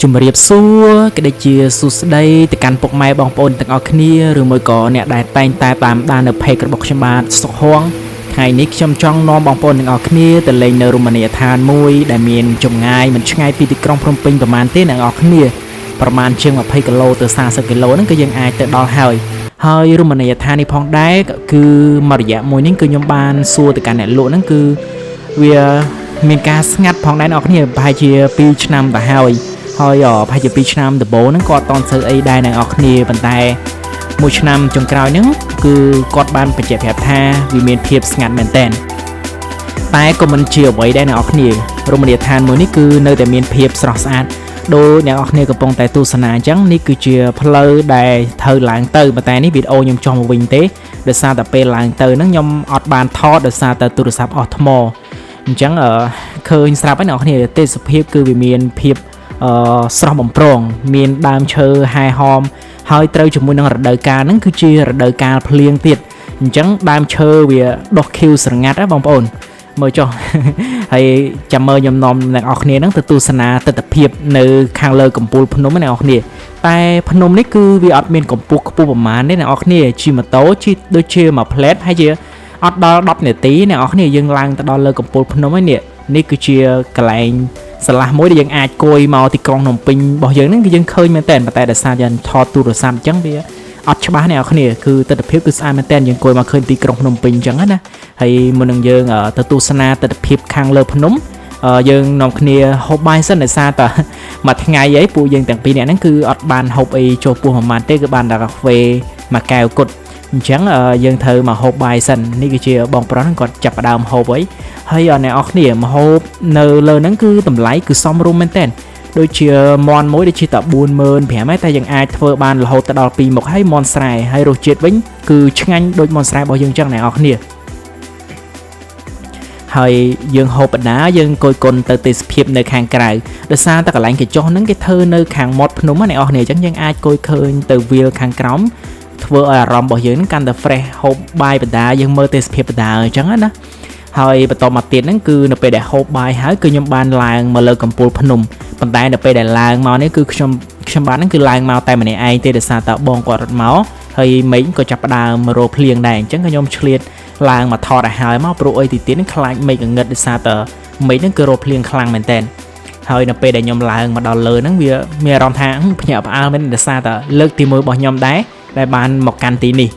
ជំរាបសួរក៏ដូចជាសួស្តីទៅកាន់ពុកម៉ែបងប្អូនទាំងអស់គ្នាឬមួយក៏អ្នកដែលតែងតែតាមដាននៅ page របស់ខ្ញុំបាទសុខហួងថ្ងៃនេះខ្ញុំចង់នាំបងប្អូនទាំងអស់គ្នាទៅលេងនៅរមណីយដ្ឋានមួយដែលមានចម្ងាយមិនឆ្ងាយពីទីក្រុងភ្នំពេញប្រហែលទេអ្នកនរគ្នាប្រហែលជាង20គីឡូទៅ40គីឡូហ្នឹងគឺយើងអាចទៅដល់ហើយហើយរមណីយដ្ឋាននេះផងដែរគឺមួយរយៈមួយនេះគឺខ្ញុំបានសួរទៅកាន់អ្នកលក់ហ្នឹងគឺវាមានការស្ងាត់ផងដែរអ្នកនរគ្នាប្រហែលជា2ឆ្នាំទៅហើយ ហើយប្រហែលជា2ឆ្នាំដំបូងហ្នឹងគាត់អត់តន់សូវអីដែរអ្នកនរគ្នាប៉ុន្តែមួយឆ្នាំចុងក្រោយហ្នឹងគឺគាត់បានបញ្ជាក់ប្រាប់ថាវាមានភាពស្ងាត់មែនតើតែក៏មិនជាអ្វីដែរអ្នកនរគ្នារមណីយដ្ឋានមួយនេះគឺនៅតែមានភាពស្រស់ស្អាតដោយអ្នកនរគ្នាកំពុងតែទស្សនាអញ្ចឹងនេះគឺជាផ្លូវដែលត្រូវឡើងទៅប៉ុន្តែនេះវីដេអូខ្ញុំចង់មកវិញទេដោយសារតែពេលឡើងទៅហ្នឹងខ្ញុំអត់បានថតដោយសារតែទូរស័ព្ទអស់ថ្មអញ្ចឹងឃើញស្រាប់ហើយអ្នកនរគ្នាទេសភាពគឺវាមានភាព អឺស្រស់បំព្រងមានដើមឈើហែហោមហើយត្រូវជាមួយនឹងរដូវកាលហ្នឹងគឺជារដូវកាលភ្លៀងទៀតអញ្ចឹងដើមឈើវាដុះខៀវស្រងាត់ណាបងប្អូនមើលចុះ ហើយចាំមើលខ្ញុំនាំអ្នកនរគ្នាហ្នឹងទៅទស្សនាទស្សនភាពនៅខាងលើកំពូលភ្នំណាអ្នកនរគ្នាតែភ្នំនេះគឺវាអត់មានកម្ពស់ខ្ពស់ប្រហែលទេអ្នកនរគ្នាជិះម៉ូតូជិះដូចជាមួយផ្លែតហើយជាអត់ដល់10នាទីអ្នកនរគ្នាយើងឡើងទៅដល់លើកំពូលភ្នំហើយនេះនេះគឺជាកន្លែង ស្រឡះមួយដែលយើងអាចគួយមកទីក្រុងភ្នំពេញរបស់យើងហ្នឹងគឺយើងឃើញមែនតើប៉ុន្តែដោយសារយើងថតទូរស័ព្ទអញ្ចឹងវាអត់ច្បាស់អ្នកនរគ្នាគឺទស្សនភាពគឺស្អាតមែនតើយើងគួយមកឃើញទីក្រុងភ្នំពេញអញ្ចឹងណាហើយមុននឹងយើងទៅទស្សនាទស្សនភាពខាងលើភ្នំយើងនាំគ្នាហូបបាយសិនដោយសារតែមួយថ្ងៃអីពួកយើងទាំងពីរនាក់ហ្នឹងគឺអត់បានហូបអីចូលពោះមួយម៉ាត់ទេគឺបានតែកាហ្វេមួយកែវគត់អញ្ចឹងយើងត្រូវមកហូបបាយសិននេះគឺជាបងប្រុសហ្នឹងគាត់ចាប់ផ្ដើមហូបអី ហើយអ្នកនរគ្នាម្ហូបនៅលើហ្នឹងគឺតម្លៃគឺសមរម្យមែនតើដូចជាមន់មួយដូចជាតែ45000ហើយតែយើងអាចធ្វើបានរហូតទៅដល់2មុខហើយមន់ស្រែហើយរសជាតិវិញគឺឆ្ងាញ់ដូចមន់ស្រែរបស់យើងចឹងអ្នកនរគ្នាហើយយើងហូបបណ្ដាយើងគយគន់ទៅទេសភាពនៅខាងក្រៅដោយសារតែកន្លែងគេចុះហ្នឹងគេធ្វើនៅខាងមាត់ភ្នំណាអ្នកនរគ្នាអញ្ចឹងយើងអាចគយឃើញទៅវាលខាងក្រោមធ្វើឲ្យអារម្មណ៍របស់យើងហ្នឹងកាន់តែ fresh ហូបបាយបណ្ដាយើងមើលទេសភាពបណ្ដាអញ្ចឹងណា ហើយបន្តមកទៀតហ្នឹងគឺនៅពេលដែលហូបបាយហើយគឺខ្ញុំបានឡើងមកលើកំពូលភ្នំប៉ុន្តែនៅពេលដែលឡើងមកនេះគឺខ្ញុំខ្ញុំបានហ្នឹងគឺឡើងមកតែម្នាក់ឯងទេដោយសារតើបងគាត់រត់មកហើយមេឃក៏ចាប់ផ្ដើមរោភ្លៀងដែរអញ្ចឹងក៏ខ្ញុំឆ្លៀតឡើងមកថតឲ្យហើយមកព្រោះអីទីទៀតហ្នឹងខ្លាចមេឃងងឹតដោយសារតើមេឃហ្នឹងគឺរោភ្លៀងខ្លាំងមែនតើហើយនៅពេលដែលខ្ញុំឡើងមកដល់លើហ្នឹងវាមានអារម្មណ៍ថាភ្ញាក់ផ្អើលមែនដោយសារតើលើកទី1របស់ខ្ញុំដែរដែលបានមកកាន់ទីនេះ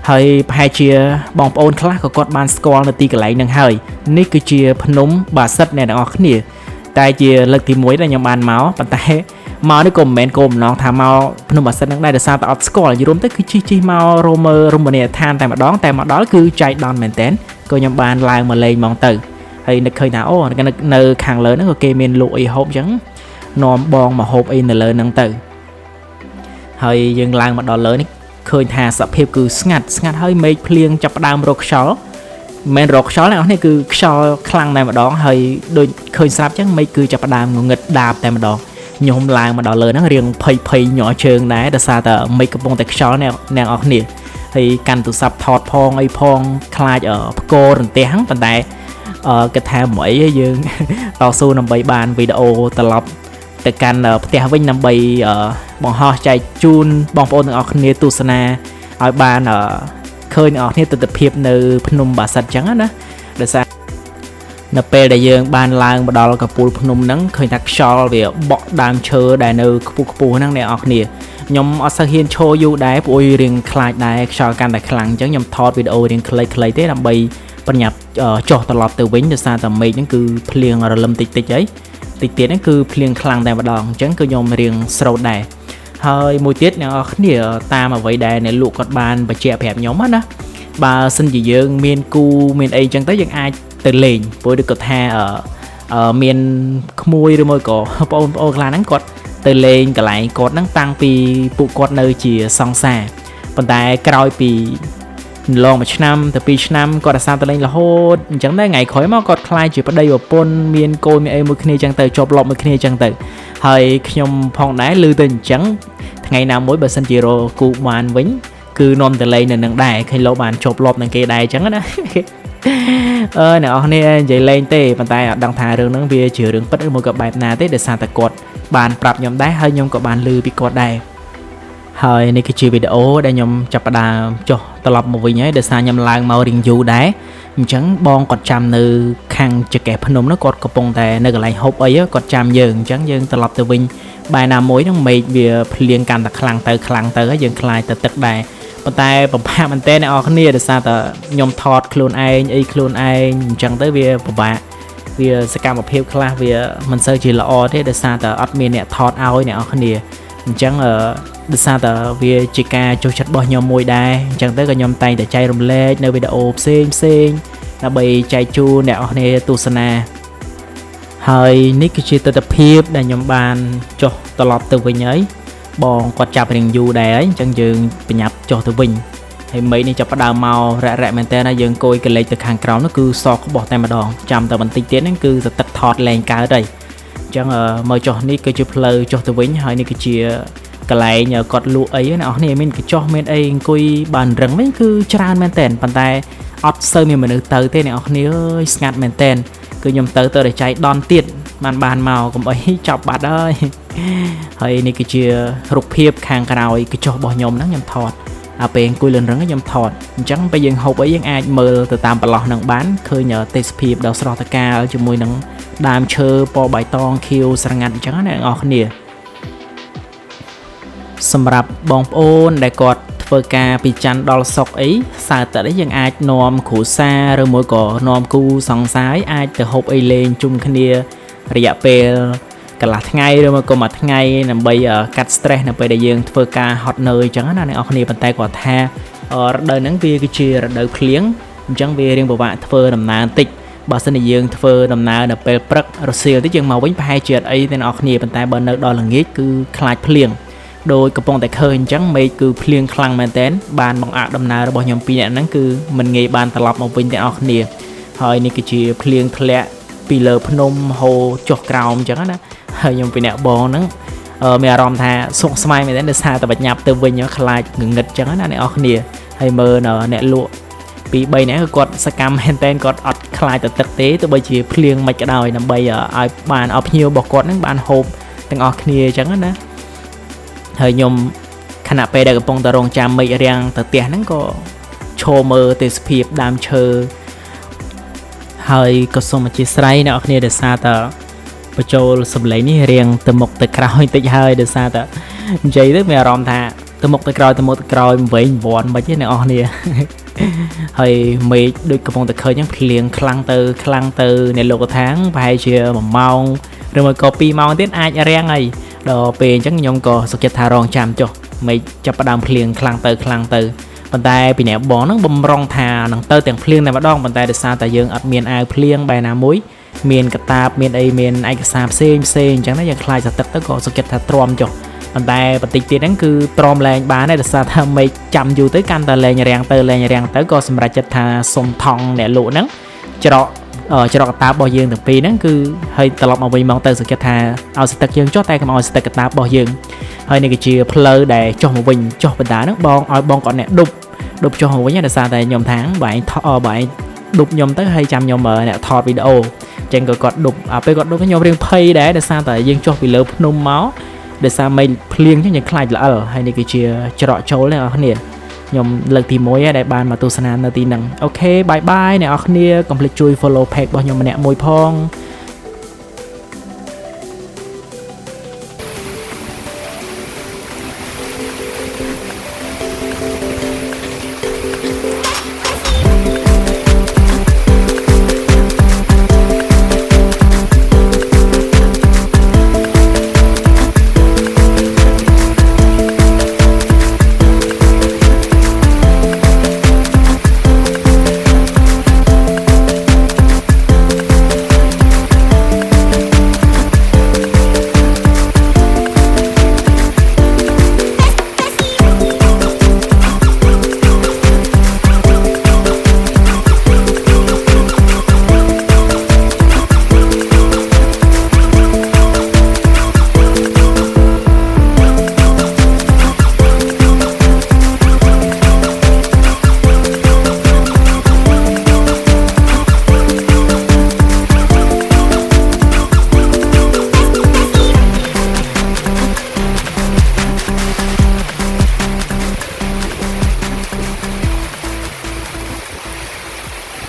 ហើយប្រហែលជាបងប្អូនខ្លះក៏គាត់បានស្គាល់នៅទីកន្លែងហ្នឹងហើយនេះគឺជាភ្នំបាសិទ្ធអ្នកទាំងអស់គ្នាតែជាលើកទី1ដែលខ្ញុំបានមកប៉ុន្តែមកនេះក៏មិនមែនគោលបំណងថាមកភ្នំបាសិទ្ធហ្នឹងដែរដោយសារតែអត់ស្គាល់យល់រួមទៅគឺជិះជិះមករមើរមណីយដ្ឋានតែម្ដងតែមកដល់គឺចៃដន្យមែនតើក៏ខ្ញុំបានឡើងមកលេងហ្មងទៅហើយនឹកឃើញថាអូនៅខាងលើហ្នឹងក៏គេមានលក់អីហូបអញ្ចឹងនាំបងមកហូបអីនៅលើហ្នឹងទៅហើយយើងឡើងមកដល់លើនេះ ឃើញថាសភាពគឺស្ងាត់ស្ងាត់ហើយមេឃភ្លៀងចាប់ផ្ដើមរកខ្យល់មិនមែនរកខ្យល់ទេអ្នកនេះគឺខ្យល់ខ្លាំងតែម្ដងហើយដូចឃើញស្រាប់ចឹងមេឃគឺចាប់ផ្ដើមងងឹតដាបតែម្ដងខ្ញុំឡើងមកដល់លើហ្នឹងរៀងភ័យភ័យញ័រជើងដែរដោយសារតែមេឃកំពុងតែខ្យល់អ្នកអ្នកនរគ្នាហើយកាន់ទូរស័ព្ទថតផងអីផងខ្លាចផ្គររន្ទះហ្នឹងប៉ុន្តែគិតថាមិនអីយើងតស៊ូដើម្បីបានវីដេអូត្រឡប់ទៅកាន់ផ្ទះវិញដើម្បីបង្ហោះចែកជូនបងប្អូនទាំងអស់គ្នាទស្សនាឲ្យបានឃើញទាំងអស់គ្នាទស្សនភាពនៅភ្នំបាសិទ្ធចឹងណាដោយសារនៅពេលដែលយើងបានឡើងមកដល់កំពូលភ្នំហ្នឹងឃើញថាខ្យល់វាបក់ដើមឈើដែលនៅខ្ពស់ខ្ពស់ហ្នឹងអ្នកនរគ្នាខ្ញុំអត់សូវហ៊ានឈរយូរដែរព្រោះរៀងខ្លាចដែរខ្យល់កាន់តែខ្លាំងអញ្ចឹងខ្ញុំថតវីដេអូរៀងខ្លីៗទេដើម្បីប្រញាប់ចុះត្រឡប់ទៅវិញដោយសារតែមេឃហ្នឹងគឺភ្លៀងរលឹមតិចតិចអីតិចទៀតហ្នឹងគឺភ្លៀងខ្លាំងតែម្ដងអញ្ចឹងគឺខ្ញុំរៀងស្រោតដែរហើយមួយទៀតអ្នកនរគ្នាតាមអ្វីដែលអ្នកលក់គាត់បានបញ្ជាក់ប្រាប់ខ្ញុំណាបើសិនជាយើងមានគូមានអីចឹងទៅយើងអាចទៅលេងព្រោះដូចគាត់ថាមានក្មួយឬមួយក៏បងប្អូនខ្លះហ្នឹងគាត់ទៅលេងកន្លែងគាត់ហ្នឹងតាំងពីពួកគាត់នៅជាសង្សារប៉ុន្តែក្រោយពីឡងមួយឆ្នាំទៅ2ឆ្នាំគាត់អាសាទៅលេងរហូតអញ្ចឹងដែរថ្ងៃក្រោយមកគាត់ខ្លាយជាប្តីប្រពន្ធមានកូនមានអីមួយគ្នាអញ្ចឹងទៅជាប់លាប់មួយគ្នាអញ្ចឹងទៅហើយខ្ញុំផងដែរឮទៅអញ្ចឹងថ្ងៃណាមួយបើសិនជារកគូបានវិញគឺនាំទៅលេងនៅនឹងដែរឃើញលោកបានជាប់លាប់នឹងគេដែរអញ្ចឹងណា អឺអ្នកនរគ្នានិយាយលេងទេប៉ុន្តែអត់ដឹងថារឿងហ្នឹងវាជារឿងពិតឬមួយក៏បែបណាទេដោយសារតែគាត់បានប្រាប់ខ្ញុំដែរហើយខ្ញុំក៏បានឮពីគាត់ដែរហើយនេះគឺជាវីដេអូដែលខ្ញុំចាប់ផ្ដើមចុះត្រឡប់មកវិញហើយដោយសារខ្ញុំឡើងមករៀងយូរដែរអញ្ចឹងបងគាត់ចាំនៅខាងចកេះភ្នំនោះគាត់កំពុងតែនៅកន្លែងហូបអីគាត់ចាំយើងអញ្ចឹងយើងត្រឡប់ទៅវិញបែរណាមួយហ្នឹងមេឃវាភ្លៀងកាន់តែខ្លាំងទៅខ្លាំងទៅហើយយើងខ្លាចទៅទឹកដែរប៉ុន្តែពិបាកមែនតើអ្នកនរគ្នាដោយសារតែខ្ញុំថតខ្លួនឯងអីខ្លួនឯងអញ្ចឹងទៅវាពិបាកវាសកម្មភាពខ្លះវាមិនសូវជាល្អទេដោយសារតែអត់មានអ្នកថតឲ្យអ្នកនរគ្នាអញ្ចឹងដោយសារតែវាជាការចូលចិត្តរបស់ខ្ញុំមួយដែរអញ្ចឹងទៅក៏ខ្ញុំតែងតែចែករំលែកនៅវីដេអូផ្សេងផ្សេងដើម្បីចែកជូនអ្នកនរគ្នាទស្សនាហើយនេះគឺជាទស្សនភាពដែលខ្ញុំបានចុះត្រឡប់ទៅវិញហើយបងគាត់ចាប់រៀងយូរដែរហើយអញ្ចឹងយើងបញ្ញាប់ចុះទៅវិញហើយមេឃនេះចាប់ផ្ដើមមករ៉ាក់រ៉ាក់មែនតើណាយើងគយកលេចទៅខាងក្រោមនោះគឺសក្បោះតែម្ដងចាំតែបន្តិចទៀតហ្នឹងគឺសទឹកថតលែងកើតហើយអញ្ចឹងមកចុះនេះគឺជាផ្លូវចុះទៅវិញហើយនេះគឺជាកន្លែងគាត់លក់អីណាអស់នេះមានកញ្ចុះមានអីអង្គុយបានរឹងវិញគឺច្រើនមែនតើប៉ុន្តែអត់សូវមានមនុស្សទៅទេអ្នកនរគ្នាអើយស្ងាត់មែនតើគឺខ្ញុំទៅទៅតែចៃដនទៀតបានបានមកកុំអីចាប់បាត់ហើយហើយនេះគឺជារូបភាពខាងក្រោយកញ្ចុះរបស់ខ្ញុំហ្នឹងខ្ញុំថតអាពេលអង្គុយលឿនរឹងខ្ញុំថតអញ្ចឹងពេលយើងហូបអីយើងអាចមើលទៅតាមប្រឡោះហ្នឹងបានឃើញទេសភាពដ៏ស្រស់ត្រកាលជាមួយនឹងដើមឈើពណ៌បៃតងខៀវស្រងាត់អញ្ចឹងណាអ្នកនរគ្នាសម្រាប់បងប្អូនដែលគាត់ធ្វើការពីច័ន្ទដល់សុក្រអីសៅរ៍ទឹកអីយើងអាចនាំគ្រួសារឬមួយក៏នាំគូសង្សារអាចទៅហូបអីលេងជុំគ្នារយៈពេលកន្លះថ្ងៃឬមួយក៏មួយថ្ងៃដើម្បីកាត់ stress នៅពេលដែលយើងធ្វើការហត់នឿយអញ្ចឹងណាអ្នកនរគ្នាប៉ុន្តែគាត់ថារដូវហ្នឹងវាគឺជារដូវភ្លៀងអញ្ចឹងវារៀងពិបាកធ្វើដំណើរបន្តិចបើសិនជាយើងធ្វើដំណើរនៅពេលព្រឹករសៀលតិចយើងមកវិញប្រហែលជាអត់អីទេអ្នកនរគ្នាប៉ុន្តែបើនៅដល់ល្ងាចគឺខ្លាចភ្លៀងដោយកំពុងតែឃើញអញ្ចឹងមេឃគឺភ្លៀងខ្លាំងមែនទែនបានបង្អាក់ដំណើររបស់ខ្ញុំពីរនាក់ហ្នឹងគឺមិនងាយបានត្រឡប់មកវិញទាំងអស់គ្នាហើយនេះគឺជាភ្លៀងធ្លាក់ពីលើភ្នំហូរចុះក្រោមអញ្ចឹងណាហើយខ្ញុំពីអ្នកបងហ្នឹងមានអារម្មណ៍ថាសុខស្មាយមែនទែនដោយសារតែបញ្ញាប់ទៅវិញខ្លាចងងឹតអញ្ចឹងណាអ្នកនរគ្នាហើយមើលអ្នកលក់ពី3នាក់គឺគាត់សកម្មមែនទែនគាត់អត់ខ្លាចទៅទឹកទេទោះបីជាភ្លៀងមិនក៏ដោយដើម្បីឲ្យបានឲ្យភ្ញៀវរបស់គាត់ហ្នឹងបានហូបទាំងអស់គ្នាអញ្ចឹងណាហើយខ្ញុំខណៈពេលដែលកំពុងតែរងចាំមេឃរាំងទៅផ្ទះហ្នឹងក៏ឈរមើលទេសភាពដើមឈើហើយក៏សូមអធិស្ឋានអ្នកនរគ្នាដោយសារតែបញ្ចូលសម្លេងនេះរៀងទៅមុខទៅក្រោយតិចហើយដោយសារតែនិយាយទៅមានអារម្មណ៍ថាទៅមុខទៅក្រោយទៅមុខទៅក្រោយវែងវ័នមិនទេអ្នកនរគ្នាហើយមេឃដូចកំពុងតែឃើញហ្នឹងភ្លៀងខ្លាំងទៅខ្លាំងទៅអ្នកលោកថាងប្រហែលជា1ម៉ោងឬមួយក៏2ម៉ោងទៀតអាចរាំងហើយដល់ពេលអញ្ចឹងខ្ញុំក៏សុខចិត្តថារងចាំចុះមេឃចាប់ផ្ដើមភ្លៀងខ្លាំងទៅខ្លាំងទៅប៉ុន្តែពីអ្នកបងហ្នឹងបំរុងថានឹងទៅទាំងភ្លៀងតែម្ដងប៉ុន្តែដោយសារតែយើងអត់មានអាវភ្លៀងបែរណាមួយមានកតាបមានអីមានឯកសារផ្សេងផ្សេងអញ្ចឹងណាយើងខ្លាចសទឹកទៅក៏សុខចិត្តថាទ្រាំចុះប៉ុន្តែបន្តិចទៀតហ្នឹងគឺទ្រាំលែងបានដែរដោយសារថាមេឃចាំយូរទៅកាន់តែលែងរាំងទៅលែងរាំងទៅក៏សម្រេចចិត្តថាសុំថង់អ្នកលក់ហ្នឹងច្រកច្រកកតាបរបស់យើងទាំងពីរហ្នឹងគឺហើយត្រឡប់មកវិញមកទៅសង្កេតថាឲ្យស្ទឹកយើងចុះតែកុំឲ្យស្ទឹកកតាបរបស់យើងហើយនេះគឺជាផ្លូវដែលចុះមកវិញចុះបណ្ដាហ្នឹងបងឲ្យបងគាត់អ្នកដប់ចុះមកវិញដោយសារតែខ្ញុំថាបើឯងបើឯងដប់ខ្ញុំទៅហើយចាំខ្ញុំអ្នកថតវីដេអូអញ្ចឹងក៏គាត់ដប់អាពេលគាត់ដប់ខ្ញុំរៀងភ័យដែរដោយសារតែយើងចុះពីលើភ្នំមកដោយសារមេឃភ្លៀងអញ្ចឹងយើងខ្លាចល្អិលហើយនេះគឺជាច្រកចូលអ្នកនរគ្នាខ្ញុំលើកទី1ហើយដែលបានមកទស្សនានៅទីហ្នឹងអូខេបាយបាយអ្នកនរគ្នាកុំភ្លេចជួយ follow page របស់ខ្ញុំម្នាក់មួយផង